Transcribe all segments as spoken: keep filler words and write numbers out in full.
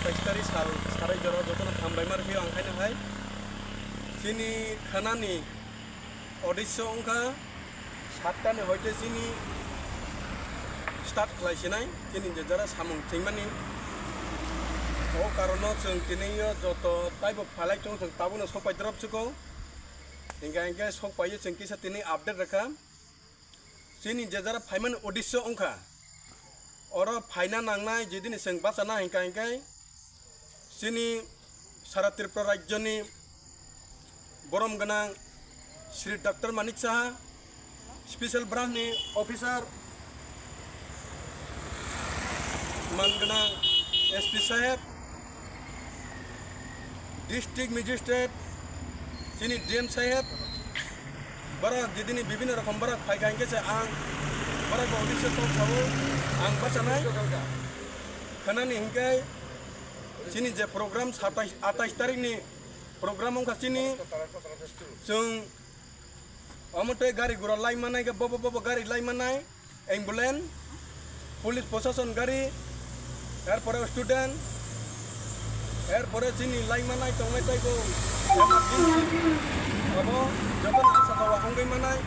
Satais tarikh sal sarai jora jotono hambai ma rwphio ang haino hai. Chini khanani odisyo wngkha sattani hoite chini start khlai sinai, chini je jara samung chengmani. O karono chwng tini yo joto taibo phalai tong, chwng tabukno sokpai drop chukgo. Hinkha hinkhe sokpaiyo chwng kisa tini update rwkha. Chini je jara phaimani odisyo wngkha, oro phaina nangnai, jedini chwng bachana hinkha hinkhe chini sara Tripura rajyoni borom gwnang Shri Doctor Manik Saha, special branch ni officer, man gwnang S P saheb, district magistrate, chini D M saheb, borok jedini bibhinno rokom borok phaikha hinkhe se ang borok bo odisyo kok sao, ang bachanai. Khanani hinkhe chini je program satais, atais tarikh ni program wngkha chini, chwng omo tei gari gura lai manai khe bobo bobo gari lai manai. Ambulance, police prosason gari, erpore student, erpore chini laima nai tongnai taibo emergency. Abo jotono asa dawa wngwi manai.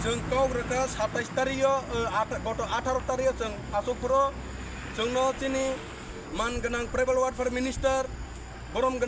Chwng kok rwkha satais tarikh o, eh, ata-, goto atharo tarikh o chwng aswk phuru chwngno chini man gwnang tribal welfare minister, borom gwnang